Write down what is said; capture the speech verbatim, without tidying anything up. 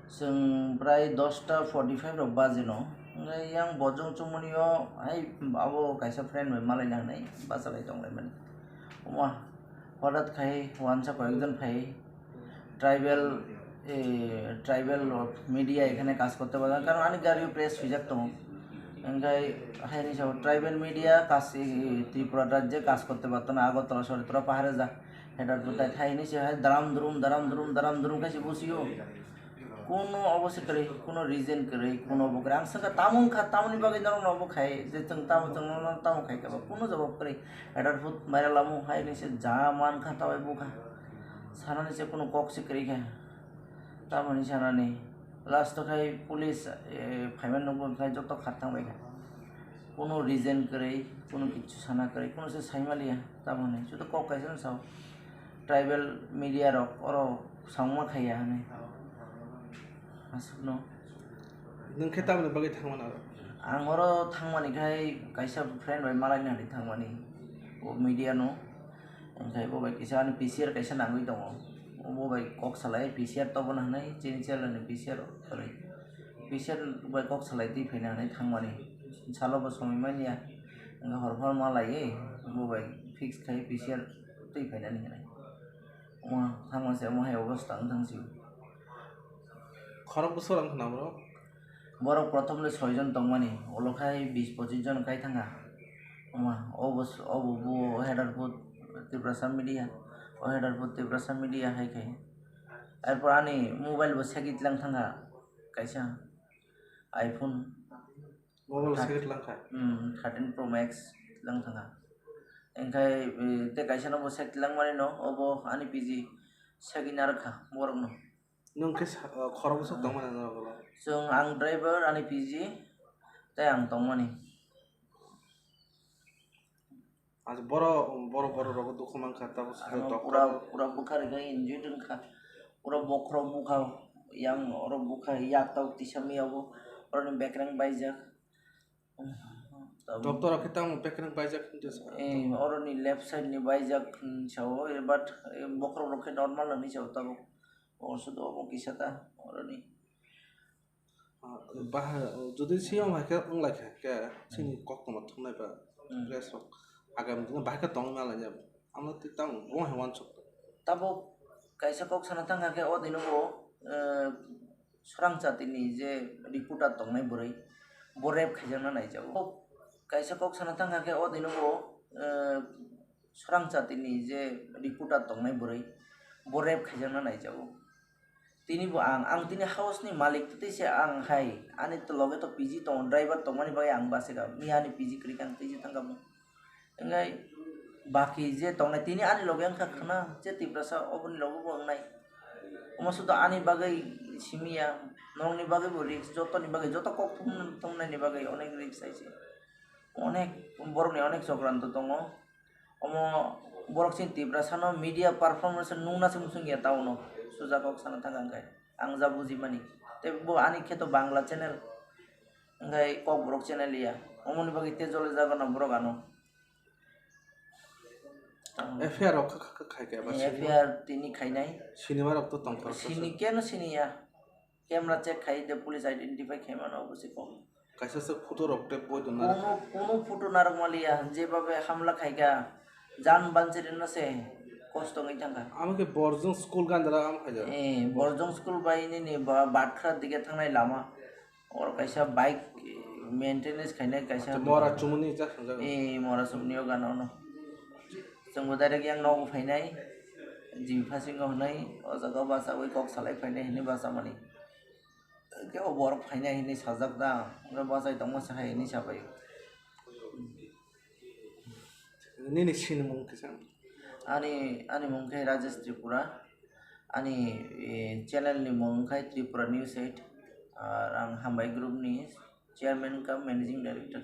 Chwng prai dosta forty five rok baji no. Hwnkhe yang bojong chumuni o hai abo kaisa friend bai malai na hinwi bachalai tonglaimani. Omo hothat khai wansa koyekjon phai tribal, eh, tribal media এখানে কাজ করতে পারে না, কারণ ani gari o press swijak tongo. Hwnkhe hai ni sao tribal media কাজ, eh, Tripura রাজ্যে কাজ করতে পারতো না, আগরতলা শহরে তোরা পাহাড়ে যা, header put tai thai ni se hai daram durum, daram durum, daram durum khai se bosio. Kuno obo se kwrwi, kuno reason kwrwi, kuno obo kwrwi. Ang sakha tamo wngkha, tamoni bagwi norok no obo khai, je chwng tamo, chwng norok no tamo khai kha ba, kuno jawab kwrwi. Header put mairai lamo hai ni se ja man kha, tawai bukha. Sanani se kuno kok se kwrwi kha. Tamoni sanani. Last o khai police, eh, phaimani nukgo khai joto khat thang bai kha. Kuno reason kwrwi, kuno kichu sana kwrwi, kuno se saimaliya, tamoni. Joto kok kaisa no sao. Tribal media rok oro sangma khaiya hinwi. Aswkno. Nwng khe tamoni bagwi thangmani oro? Ang oro thangmani khai kaisa friend bai malaina hinwi thangmani. O media no. Hwnkhe bo bai kisa ani P C R kaisa nangwi tongo. Bo bai kok salai P C R tobona hinwi chini chela ni P C R kwrwi. P C R bai kok salai twi phaina hinwi thangmani. Salo bo somoi manya. Hwnkhe hor phar malaiwi bo bai fix khai P C R twi phainani hinwi. Omo thangma se omo hai obosta wng thang sio. Khorok bwswk rang khna bro? Borok prothom le soi jon tongmani, ulo khai bis pochis jon kai thangkha. Omo, obo s-, obo bo header put Tiprasa media, o header put Tiprasa media hai khai. Erpor ani mobile bo segi tlang thangkha kaisa iPhone. Mobile Thirty. Segi tlang kha? Hmm, thirteen Pro Max tlang thangkha. Engkhai, eh, tei kaisa no bo segi tlang mani no, obo ani P G segi narwk kha borok no. Nwng khe sa-, o, khorok bwswk tongmani norok ulo? Chwng, ang driver, ani P G, tei ang tongmani. Acha boro, boro, borok rogo dukhu mankha, tabuk sijak Ano doctor. Pura, pura bwkha rikha, injured wngkha. Pura bokhorok bukha, yang oro bukha, yak tabuk tisa miya bo, oroni bekreng baijak. Tabuk. Doctor rok khe tamo bekreng baijak hinwi sa. Eh, oroni left side ni baijak, hmm, sao, eh, but, eh, bokhorok rok khe normal hinwi sao tabuk. Oro sudo omo kisa ta, oroni. Ah, bahai, jodi siyong hai khe wng lai kha, khe chini Hmm. koktwma thumnai ba Hmm. press rok agam dino bahai khe tongwi ma lai ya. Amo twi tamo bo hai wansuk. Tabuk kaisa kok sana thang kha khe o dino bo, eh, srang jatini je reporter tongnai bwrwi, bo rape khaijakna naijago. Kaisa kok sana thang kha khe o dino bo, eh, srang jatini je reporter tongnai bwrwi, bo rape khaijakna naijago. Tini bo ang, ang tini house ni malik tei se ang hai, ani to loge to P G tongo, driver tongmani bagwi ang bachikha, miya ni P G kwrwi kha ang tei se thangkha bo. Hingkhai baki je tongnai tini ani loge wngkha khna, je Tiprasa oboni loge bo wngnai. Omo sudo ani bagwi simi ya, norokni bagwi bo risk, jotoni bagwi, joto kok thum-, thumnaini bagwi onek risk hai se. Onek borokni onek chokranto tongo. Omo borok chini Tiprasano media performance nungna se muchung ya town o. Suja kok sana thang ang khe. Ang ja bujimani. Tei bo ani khe to Bangla channel. Hingkhai Kokborok channel ya. Omoni bagwi te jole jago no borok ano. F I R rok kha, kha, kha, khai khe ba F I R tini khainai. Sinima rok to tongthok Sini keno sini ya. Camera check khai de police identify khai mano obo se kok. Kaisa se photo rok tei boi dona. Kono, kono photo narwk maliya, jebabe hamla khaikha, jan banchirino se kosto wngwi thangkha. Amo khe borjong school gandala am khaida. Eh, borjong school bai nini ba, Batkra dige thangnai lama. Oro kaisa bike maintenance khainai kaisa. Mora chumuni jak sanjak. Eh, mora chumuni o gana ono. Chwngbo direct yang nogo phainai. Jim phasingo hwnwi o jaga bachawi kok salai phainai hwnwi bachamani. Khe o borok phainai hinwi sajak da, hwnkhe bachai tongma se hai hinwi sabai. Nini sinimung kisa? Ani, ani mung khe Rajesh Tripura, ani, eh, channel ni mung khe Tripura News eight, ar ang Hambai Group ni chairman cum managing director.